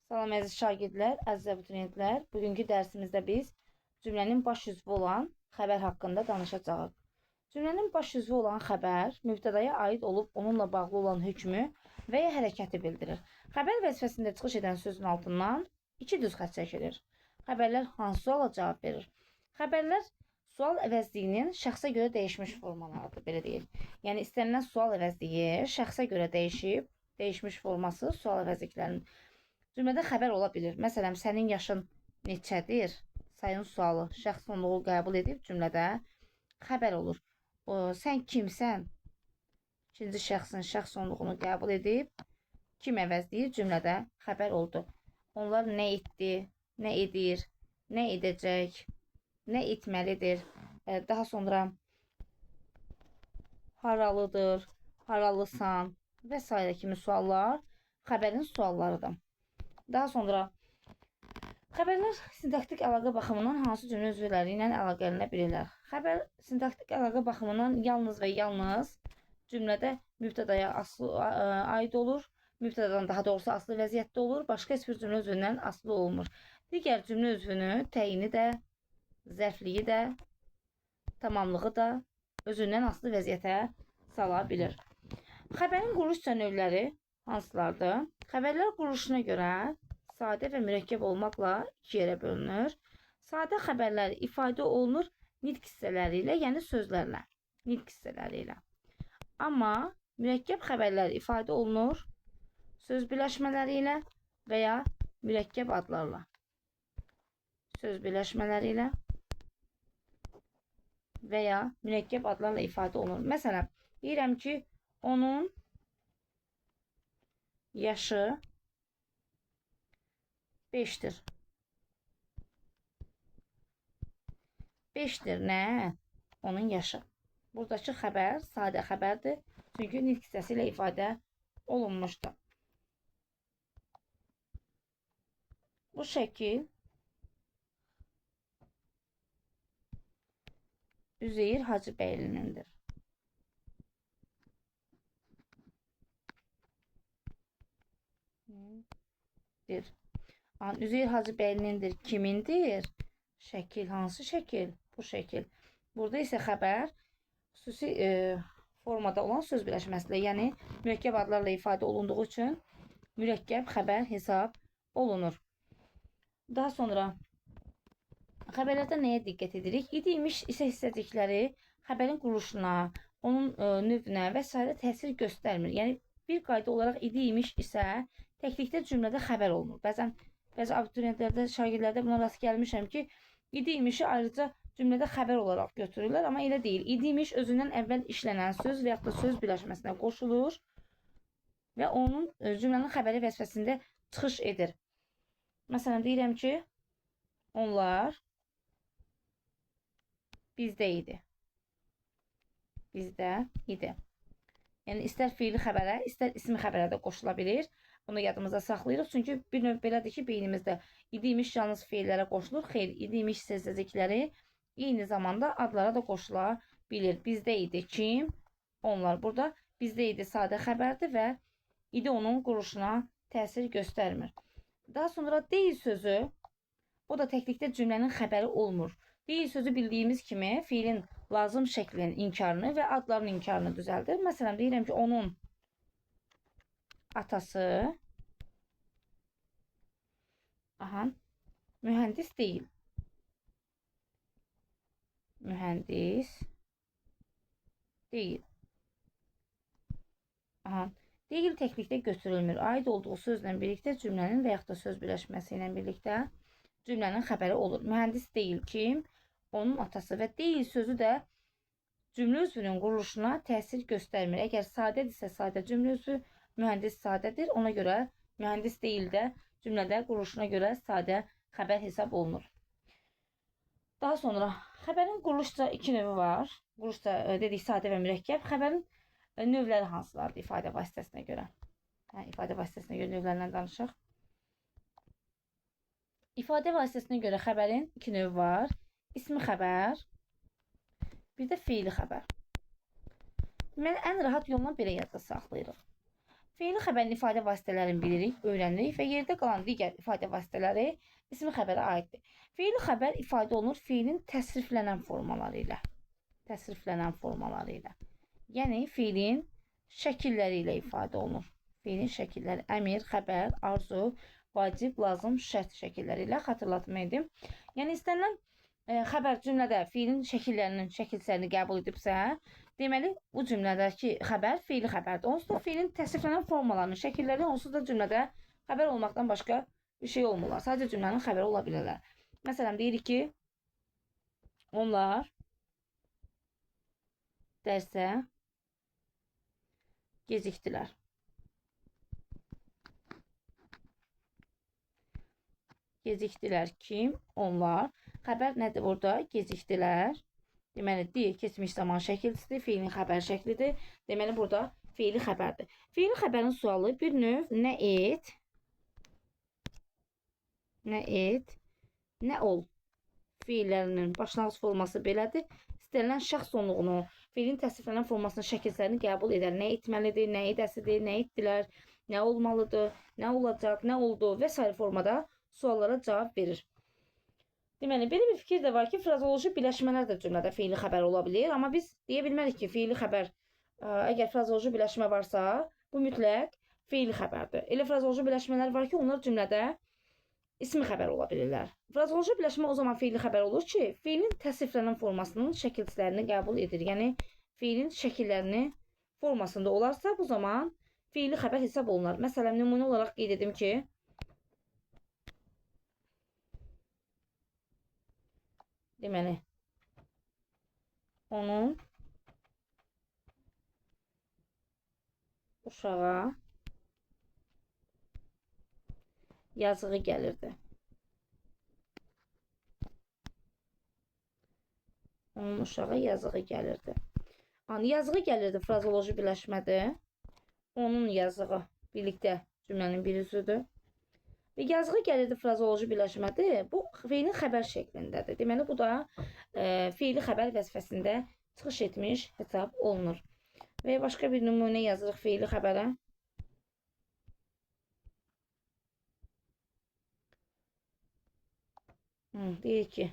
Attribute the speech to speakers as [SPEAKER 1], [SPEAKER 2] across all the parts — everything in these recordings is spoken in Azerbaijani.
[SPEAKER 1] Salam əziz şagirdlər, əziz abituriyentlər. Bugünkü dərsimizdə biz cümlənin baş üzvü olan xəbər haqqında danışacağıq. Cümlənin baş üzvü olan xəbər mübtədaya aid olub onunla bağlı olan hökmü və ya hərəkəti bildirir. Xəbər vəzifəsində çıxış edən sözün altından iki düz xətt çəkilir. Xəbərlər hansı suala cavab verir? Xəbərlər sual əvəzliyinin şəxsə görə dəyişmiş formalarıdır, belə deyək. Yəni istənilən sual əvəzliyi şəxsə görə dəyişib, dəyişmiş forması sual əvəzliklərinin. Cümlədə xəbər ola bilir. Məsələn, sənin yaşın neçədir? Sayın sualı şəxs onluğu qəbul edib cümlədə xəbər olur. Sən kimsən? İkinci şəxsin şəxs onluğunu qəbul edib kim əvəzləyir cümlədə xəbər oldu. Onlar nə etdi, nə edir, nə edəcək, nə etməlidir? Daha sonra haralıdır, haralısan və s. kimi suallar xəbərin suallarıdır. Daha sonra xəbərlər sintaktik əlaqə baxımından hansı cümlə üzvləri ilə əlaqələnə bilirlər? Xəbər sintaktik əlaqə baxımından yalnız və yalnız cümlədə mübtədaya aid olur. Mübtədadan daha doğrusu asılı vəziyyətdə olur. Başqa heç bir cümlə üzvündən asılı olmur. Digər cümlə üzvünü təyini də, zərfliyi də, tamamlığı da özündən asılı vəziyyətə sala bilir. Xəbərin quruluş növləri hansılardır? Xəbərlər quruluşuna görə sadə və mürəkkəb olmaqla iki yerə bölünür. Sadə xəbərlər ifadə olunur nitq hissələri ilə, yəni sözlərlə, nitq hissələri ilə. Amma mürəkkəb xəbərlər ifadə olunur söz birləşmələri ilə və ya mürəkkəb adlarla. Söz birləşmələri ilə və ya mürəkkəb adlarla ifadə olunur. Məsələn, deyirəm ki, onun yaşı 5-dir. 5-dir nə? Onun yaşı. Buradakı xəbər sadə xəbərdir. Çünki nitq hissəsi ilə ifadə olunmuşdur. Bu şəkil Üzeyir Hacıbəylinindir. Üzeyir Hacıbəylinindir. Kimindir? Şəkil. Hansı şəkil? Bu şəkil. Burada isə xəbər xüsusi formada olan söz birləşməsi ilə, yəni mürəkkəb adlarla ifadə olunduğu üçün mürəkkəb xəbər hesab olunur. Daha sonra xəbərlərdə nəyə diqqət edirik? İdi, imiş isə hissəcikləri xəbərin quruluşuna, onun növünə və s. təsir göstərmir. Yəni bir qayda olaraq idi, imiş isə təklikdə cümlədə xəbər olunur. Bəzən bəzi abituriyentlərdə, şagirdlərdə buna rast gəlmişəm ki, idi, imişi ayrıca cümlədə xəbər olaraq götürürlər, amma elə deyil. İdi, imiş özündən əvvəl işlənən söz və yaxud da söz birləşməsinə qoşulur və onun cümlənin xəbəri vəzifəsində çıxış edir. Məsələn, deyirəm ki, onlar bizdə idi. Bizdə idi. Yəni, istər fiili xəbərə, istər ismi xəbərə də qoşula bilir. Bunu yadımızda saxlayırıq. Çünki bir növ belədir ki, beynimizdə idi, imiş yalnız feillərə qoşulur. Xeyr, idi, imiş hissəcikləri eyni zamanda adlara da qoşula bilir. Bizdə idi kim? Onlar. Burada bizdə idi sadə xəbərdir və idi onun quruluşuna təsir göstərmir. Daha sonra deyil sözü, o da təklikdə cümlənin xəbəri olmur. Deyil sözü bildiyimiz kimi fiilin lazım şəklinin inkarını və adların inkarını düzəldir. Məsələn, deyirəm ki, onun atası mühəndis deyil. Mühəndis deyil. Deyil təklikdə götürülmür. Aid olduğu sözlə birlikdə cümlənin və yaxud da söz birləşməsi ilə birlikdə cümlənin xəbəri olur. Mühəndis deyil kim? Onun atası və deyil sözü də cümlə üzvünün quruluşuna təsir göstərmir. Əgər sadədirsə sadə cümlə üzvü, mühəndis sadədir. Ona görə mühəndis deyil də cümlədə quruluşuna görə sadə xəbər hesab olunur. Daha sonra xəbərin quruluşca iki növü var. Quruluşca dedik sadə və mürəkkəb. Xəbərin növləri hansılardır ifadə vasitəsinə görə? İfadə vasitəsinə görə növlərindən danışaq. İfadə vasitəsinə görə xəbərin iki növü var. İsmi xəbər, bir də feili xəbər. Deməli, ən rahat yolla belə yadda saxlayırıq. Feili xəbərin ifadə vasitələrini bilirik, öyrənirik və yerdə qalan digər ifadə vasitələri ismi xəbərə aiddir. Feili xəbər ifadə olunur feilin təsriflənən formaları ilə. Təsriflənən formaları ilə. Yəni feilin şəkilləri ilə ifadə olunur. Feilin şəkilləri əmir, xəbər, arzu, vacib, lazım, şərt şəkilləri ilə xatırlatma edim. Yəni istənilən xəbər cümlədə feilin şəkillərinin şəkilçələrini qəbul edibsə, deməli bu cümlədəki xəbər feili xəbərdir. Onsuz da feilin təsriflənən formalarının şəkilləri onsuz da cümlədə xəbər olmaqdan başqa bir şey olmurlar. Sadəcə cümlənin xəbəri ola bilərlər. Məsələn, deyirik ki, onlar dərsə gecikdilər. Gecikdilər kim? Onlar. Xəbər nədir burada? Gecikdilər. Deməli, D keçmiş zaman şəkilçisidir, feilin xəbər şəklidir. Deməli, burada feili xəbərdir. Feili xəbərin sualı bir növ nə et, nə et, nə ol feillərinin başlanğıc forması belədir. İstənilən şəxs onluğunu, feilin təsriflənən formasının şəkilçələrini qəbul edər. Nə etməlidir, nə edəsidir, nə etdilər, nə olmalıdır, nə olacaq, nə oldu və sair formada suallara cavab verir. Deməli, belə bir fikir də var ki, frazoloji birləşmələr də cümlədə feili xəbər ola bilir. Amma biz deyə bilmərik ki, feili xəbər, əgər frazoloji birləşmə varsa, bu mütləq feili xəbərdir. Elə frazoloji birləşmələr var ki, onlar cümlədə ismi xəbər ola bilirlər. Frazoloji birləşmə o zaman feili xəbər olur ki, feilin təsriflənən formasının şəkilçilərini qəbul edir. Yəni, feilin şəkillərini formasında olarsa, bu zaman feili xəbər hesab olunar. Məsələn, nümunə olaraq qeyd edim ki, deməli, onun uşağa yazığı gəlirdi. Onun uşağa yazığı gəlirdi. Yəni, yazığı gəlirdi frazoloji birləşmədir. Onun yazığı birlikdə cümlənin bir üzvüdür. Və yazığı gəlirdi frazoloji birləşmədir. Bu feilin xəbər şəklindədir. Deməli, bu da feili xəbər vəzifəsində çıxış etmiş hesab olunur. Və başqa bir nümunə yazırıq feili xəbərə. Deyir ki,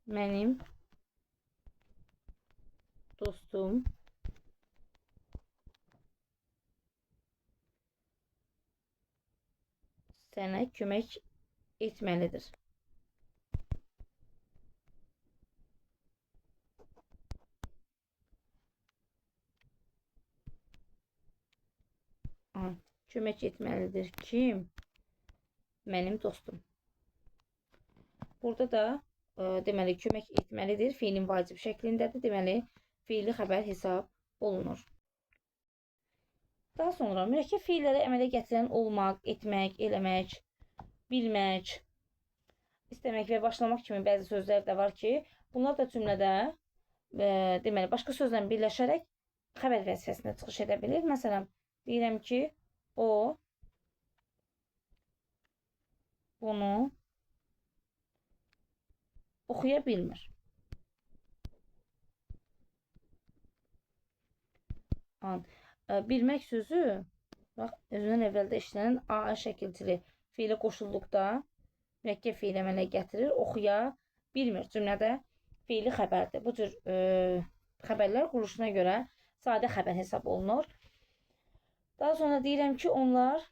[SPEAKER 1] mənim dostum sənə kömək etməlidir. Kömək etməlidir. Kim? Mənim dostum. Burada da deməli, kömək etməlidir. Feilin vacib şəklindədir. Deməli, feili xəbər hesab olunur. Daha sonra mürəkkəb feilləri əmələ gətirən olmaq, etmək, eləmək, bilmək, istəmək və başlamaq kimi bəzi sözlər də var ki, bunlar da cümlədə deməli, başqa sözlə birləşərək xəbər vəzifəsində çıxış edə bilir. Məsələn, deyirəm ki, o bunu oxuya bilmir. Bilmək sözü, bax, özündən əvvəldə işlənən A şəkilçili feilə qoşulduqda mürəkkəb feil əmələ gətirir, oxuya bilmir. Cümlədə feili xəbərdir. Bu cür xəbərlər quruluşuna görə sadə xəbər hesab olunur. Daha sonra deyirəm ki, onlar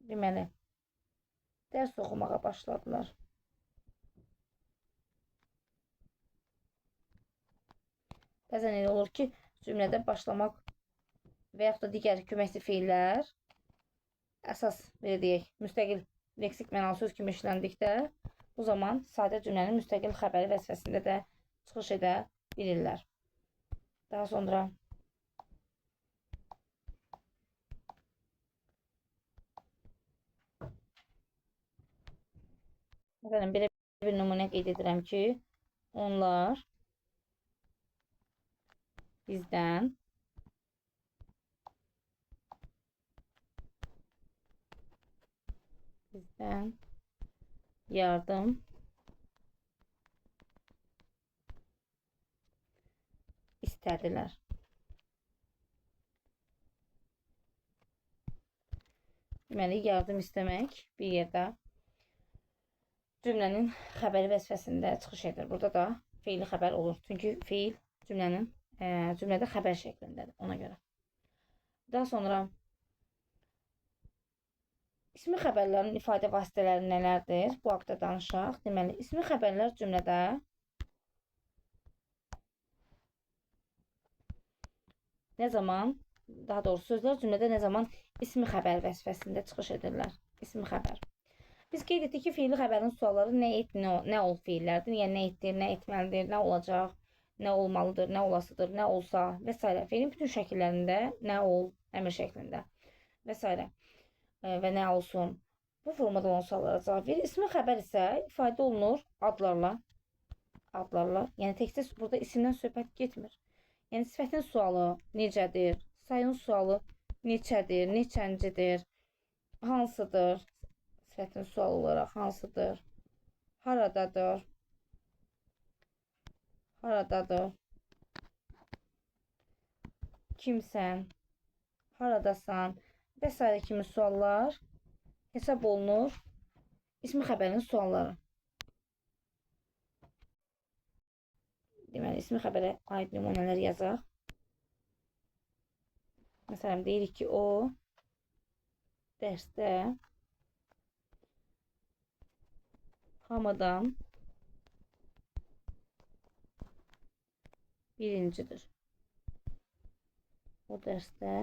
[SPEAKER 1] deməli, dərs oxumağa başladılar. Bəzən elə olur ki, cümlədə başlamaq və yaxud da digər köməkçi feillər əsas, belə deyək, müstəqil leksik mənalı söz kimi işləndikdə bu zaman sadə cümlənin müstəqil xəbəri vəzifəsində də çıxış edə bilirlər. Daha sonra məsələn, belə bir nümunə qeyd edirəm ki, onlar bizdən yardım istədilər. Deməli, yardım istəmək bir yerdə cümlənin xəbəri vəzifəsində çıxış edir. Burada da feili xəbər olur. Çünki feil cümlənin cümlədə xəbər şəklindədir ona görə. Daha sonra ismi xəbərlərin ifadə vasitələri nələrdir? Bu haqda danışaq. Deməli, ismi xəbərlər cümlədə nə zaman, daha doğrusu sözlər cümlədə nə zaman ismi xəbər vəzifəsində çıxış edirlər. İsmi xəbər. Biz qeyd etdik ki, feili xəbərin sualları nə et, nə ol feillərdir. Yəni, nə etdir, nə etməlidir, nə olacaq, nə olmalıdır, nə olasıdır, nə olsa və s. Feilin bütün şəkillərində nə ol, əmr şəklində və s. Və nə olsun. Bu formada olan suallara cavab verir. İsmi xəbər isə ifadə olunur adlarla. Adlarla. Yəni, təkcə burada isimdən söhbət getmir. Yəni, sifətin sualı necədir, sayın sualı neçədir, neçəncidir, hansıdır, sifətin sualı olaraq hansıdır, haradadır, haradadır, kimsən, haradasan və s. kimi suallar hesab olunur ismi xəbərin sualları. Deməli, ismi xəbərə aid nümunələr yazaq. Məsələn, deyirik ki, o dərsdə hamıdan birincidir. O dərsdə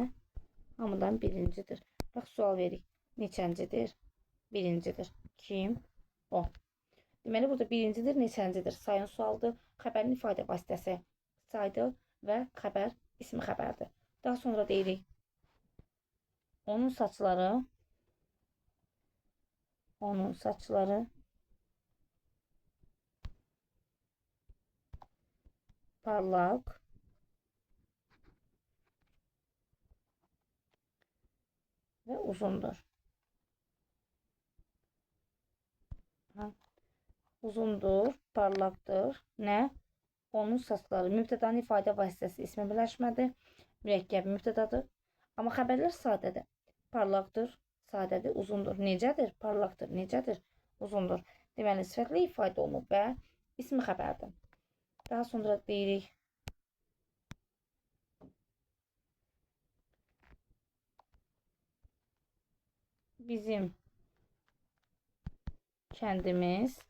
[SPEAKER 1] hamıdan birincidir. Bax, sual veririk. Neçəncidir? Birincidir. Kim? O. Deməli, burada birincidir, neçəncidir? Sayın sualdır. Xəbərin ifadə vasitəsi saydır və xəbər ismi xəbərdir. Daha sonra deyirik, onun saçları parlaq və uzundur. Ha. Uzundur, parlaqdır. Nə? Onun saçları. Mübtədanın ifadə vasitəsi ismi birləşmədir. Mürəkkəb mübtədadır. Amma xəbərlər sadədir. Parlaqdır, sadədir, uzundur. Necədir? Parlaqdır. Necədir? Uzundur. Deməli, sifətlə ifadə olunub və ismi xəbərdir. Daha sonra deyirik, bizim kəndimiz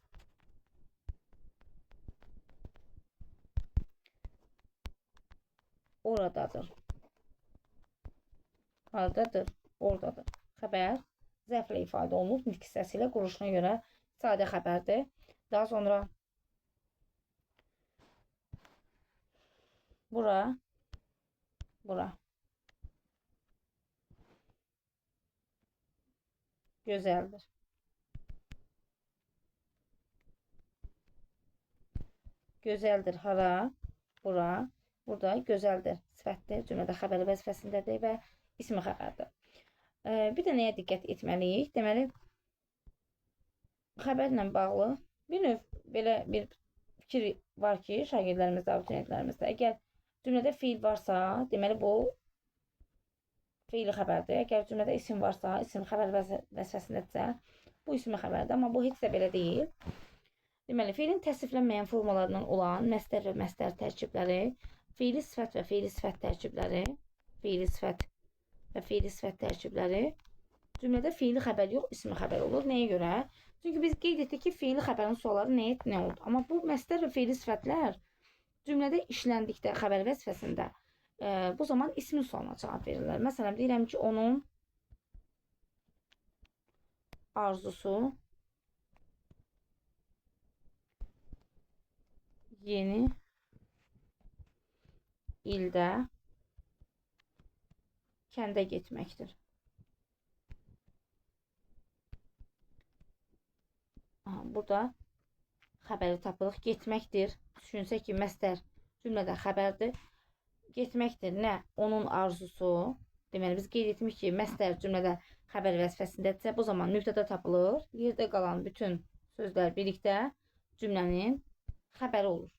[SPEAKER 1] oradadır. Haradadır? Oradadır. Xəbər zərflə ifadə olunub. Nitq hissəsi ilə quruluşuna görə sadə xəbərdir. Daha sonra bura, bura. Gözəldir. Gözəldir hara? Bura. Burada gözəldir. Sifətdir. Cümlədə xəbəri vəzifəsindədir və ismi xəbərdir. Bir də nəyə diqqət etməliyik? Deməli, xəbərlə bağlı bir növ belə bir fikir var ki, şagirdlərimizdə, abituriyentlərimizdə, əgər cümlədə feil varsa, deməli bu feili xəbərdir. Əgər cümlədə isim varsa, isim xəbər vəzifəsindədirsə, bu ismi xəbərdir. Amma bu heç də belə deyil. Deməli, feilin təsriflənməyən formalarından olan məstər və məstər tərkibləri, feili sifət və feili sifət tərkibləri, feili sifət və feili sifət tərkibləri cümlədə feili xəbər yox, ismi xəbər olur. Nəyə görə? Çünki biz qeyd etdik ki, feili xəbərin sualları nə et, nə oldu. Amma bu məstər və feili sifətlər cümlədə işləndikdə xəbər vəzifəsində bu zaman ismin sualına cavab verirlər. Məsələn, deyirəm ki, onun arzusu yeni ildə kəndə getməkdir. Aha, burada xəbəri tapırıq. Getməkdir. Düşünsək ki, məstər cümlədə xəbərdir. Getməkdir. Nə? Onun arzusu. Deməli, biz qeyd etmişik ki, məstər cümlədə xəbər vəzifəsindədirsə, bu zaman mübtəda tapılır. Yerdə qalan bütün sözlər birlikdə cümlənin xəbəri olur.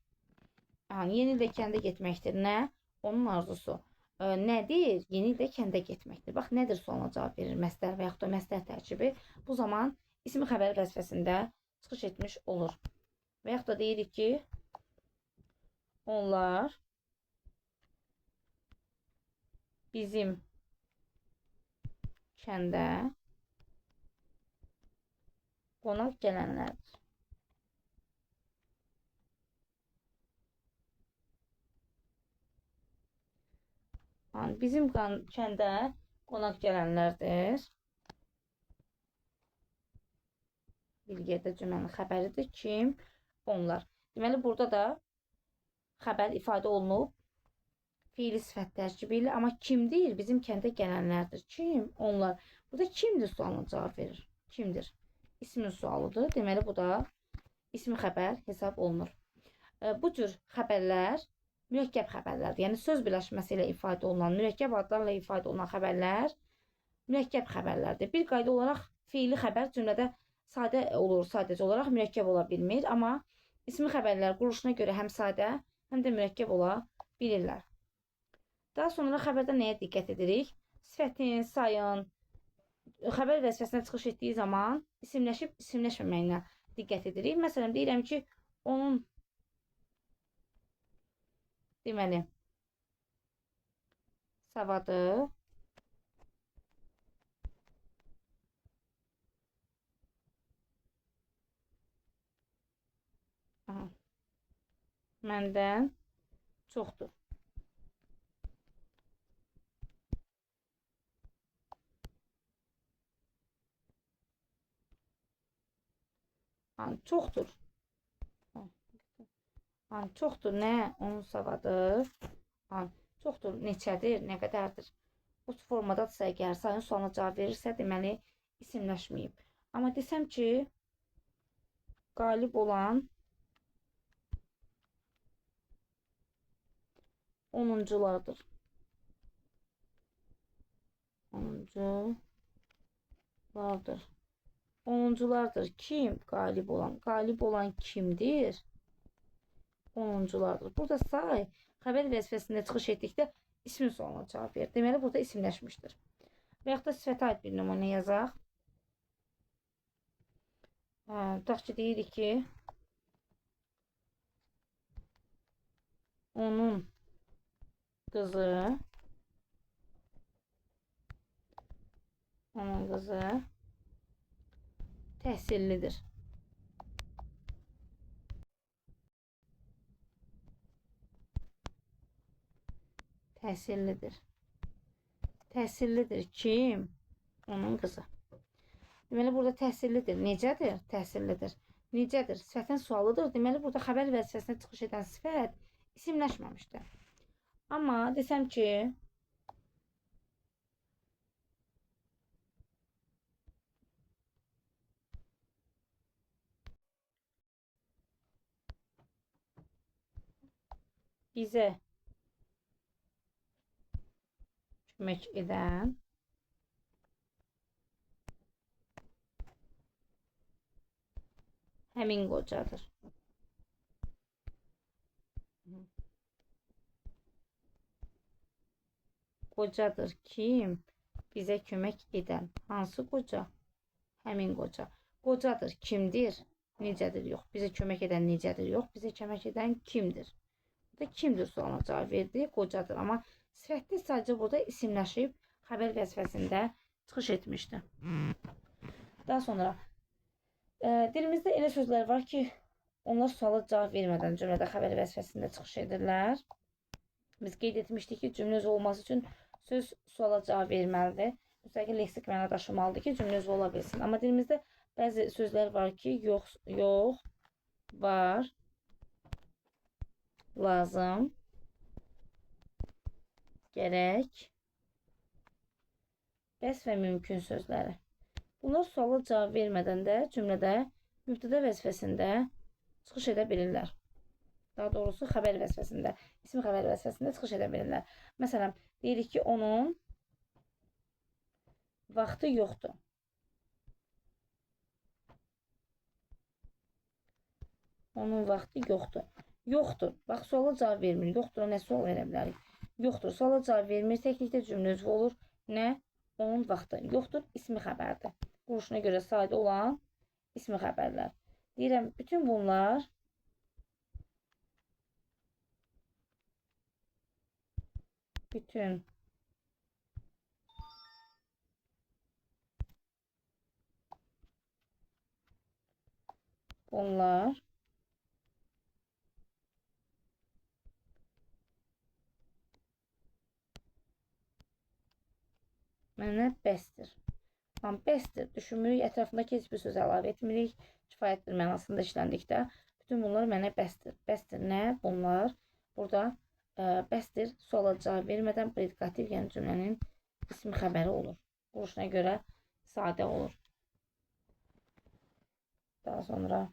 [SPEAKER 1] Yeni ildə kəndə getməkdir. Nə? Onun arzusu. Nədir? Yeni ildə kəndə getməkdir. Bax, nədir sualına cavab verir məstər və yaxud da məstər tərkibi. Bu zaman ismi xəbər vəzifəsində çıxış etmiş olur. Və yaxud da deyirik ki, onlar bizim kəndə qonaq gələnlərdir. Yəni, bizim kəndə qonaq gələnlərdir. Bilgədə cümlənin xəbəridir. Kim? Onlar. Deməli, burada da xəbər ifadə olunub fiili sifət tərkibi ilə. Amma kimdir? Bizim kəndə gələnlərdir. Kim? Onlar. Burada kimdir sualına cavab verir. Kimdir? İsmin sualıdır. Deməli, bu da ismi xəbər hesab olunur. Bu cür xəbərlər mürəkkəb xəbərlərdir. Yəni, söz birləşməsi ilə ifadə olunan, mürəkkəb adlarla ifadə olunan xəbərlər mürəkkəb xəbərlərdir. Bir qayda olaraq fiili xəbər cümlədə sadə olur, sadəcə olaraq mürəkkəb ola bilmir. Amma ismi xəbərlər quruluşuna görə həm sadə, həm də mürəkkəb ola bilirlər. Daha sonra xəbərdə nəyə diqqət edirik? Sifətin, sayın, xəbər vəzifəsinə çıxış etdiyi zaman isimləşib isimləşməməyinə diqqət edirik. Məsələn, deyirəm ki, onun deməli, savadı aha, məndən çoxdur. Yəni, çoxdur. Yəni, çoxdur nə? Onun savadı. Yəni, çoxdur neçədir, nə qədərdir? Bu formadadırsa əgər sayın sualına cavab verirsə, deməli, isimləşməyib. Amma desəm ki, qalib olan onunculardır. Onunculardır. Onunculardır. Kim? Qalib olan. Qalib olan kimdir? Onunculardır. Burada say xəbər vəzifəsində çıxış etdikdə ismin sualına cavab verir. Deməli, burada isimləşmişdir. Və yaxud da sifətə aid bir nümunə yazaq. Tutaq ki, deyirik ki, onun qızı, onun qızı təhsillidir. Təhsillidir. Təhsillidir. Kim? Onun qızı. Deməli, burada təhsillidir. Necədir? Təhsillidir. Necədir? Sifətin sualıdır. Deməli, burada xəbər vəzifəsinə çıxış edən sifət isimləşməmişdir. Amma desəm ki, bizə kömək edən həmin qocadır. Qocadır. Kim? Bizə kömək edən. Hansı qoca? Həmin qoca. Qocadır. Kimdir? Necədir? Yox. Bizə kömək edən necədir? Yox. Bizə kömək edən kimdir? Burada kimdir sualına cavab verdi. Qocadır. Amma sifətli sadəcə burada isimləşib xəbər vəzifəsində çıxış etmişdi. Daha sonra dilimizdə elə sözlər var ki, onlar suala cavab vermədən cümlədə xəbər vəzifəsində çıxış edirlər. Biz qeyd etmişdik ki, cümlə üzvü olması üçün söz suala cavab verməlidir. Müstəqil leksik məna daşımalıdır ki, cümlə üzvü ola bilsin. Amma dilimizdə bəzi sözlər var ki, yox, yox, var, lazım, gərək, bəs və mümkün sözləri. Bunlar suala cavab vermədən də cümlədə mübtəda vəzifəsində çıxış edə bilirlər. Daha doğrusu xəbər vəzifəsində, ismi xəbər vəzifəsində çıxış edə bilirlər. Məsələn, deyirik ki, onun vaxtı yoxdur. Onun vaxtı yoxdur. Yoxdur. Bax, suala cavab vermir. Yoxdur, nə sual verə bilərik? Yoxdur. Suala cavab vermir. Təklikdə cümlə üzvü olur. Nə? Onun vaxtı. Yoxdur, ismi xəbərdir. Quruluşuna görə sadə olan ismi xəbərlər. Deyirəm, bütün bunlar bütün bunlar mənə bəsdir. Tam bəsdir. Düşünmürük, ətrafındakı heç bir söz əlavə etmirik. Kifayətdir mənasında işləndikdə. Bütün bunlar mənə bəsdir. Bəsdir nə? Bunlar burada bəsdir. Suala cavab vermədən predikativ, yəni cümlənin ismi xəbəri olur. Quruluşuna görə sadə olur. Daha sonra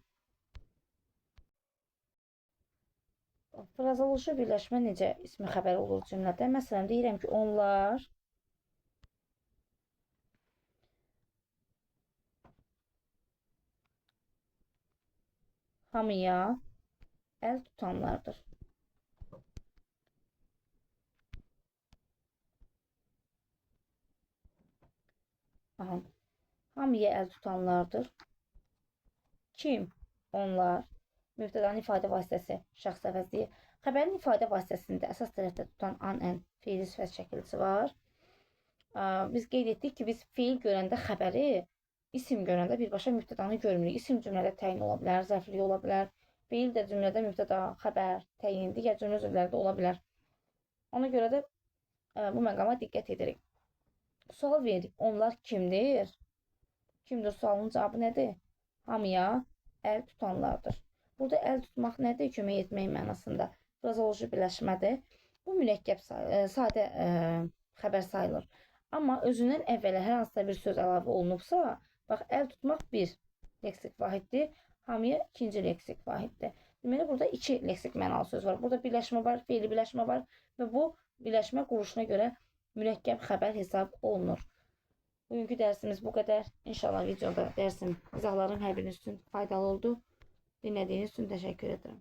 [SPEAKER 1] frazoloji birləşmə necə ismi xəbəri olur cümlədə? Məsələn, deyirəm ki, onlar hamıya əl tutanlardır. Aha. Hamıya əl tutanlardır. Kim? Onlar. Mübtədanın ifadə vasitəsi şəxs əvəzliyi. Xəbərin ifadə vasitəsində əsas tərəfdə tutan an, ən feili sifət şəkilçisi var. Biz qeyd etdik ki, biz feil görəndə xəbəri, isim görəndə birbaşa mübtədanı görmürük. İsim cümlədə təyin ola bilər, zərflik ola bilər. Feil də cümlədə mübtəda, xəbər, təyin, digər cümlə üzvləri də ola bilər. Ona görə də bu məqama diqqət edirik. Sual veririk. Onlar kimdir? Kimdir sualının cavabı nədir? Hamıya əl tutanlardır. Burada əl tutmaq nədir? Kömək etmək mənasında. Frazoloji birləşmədir. Bu mürəkkəb, sadə xəbər sayılır. Amma özündən əvvələ hər hansısa bir söz əlavə olunubsa, bax, əl tutmaq bir leksik vahiddir, hamıya ikinci leksik vahiddir. Deməli, burada iki leksik mənalı söz var. Burada birləşmə var, feili birləşmə var və bu birləşmə quruluşuna görə mürəkkəb xəbər hesab olunur. Bugünkü dərsimiz bu qədər. İnşallah videoda dərsim, izahlarım hər biriniz üçün faydalı oldu. Dinlədiyiniz üçün təşəkkür edirəm.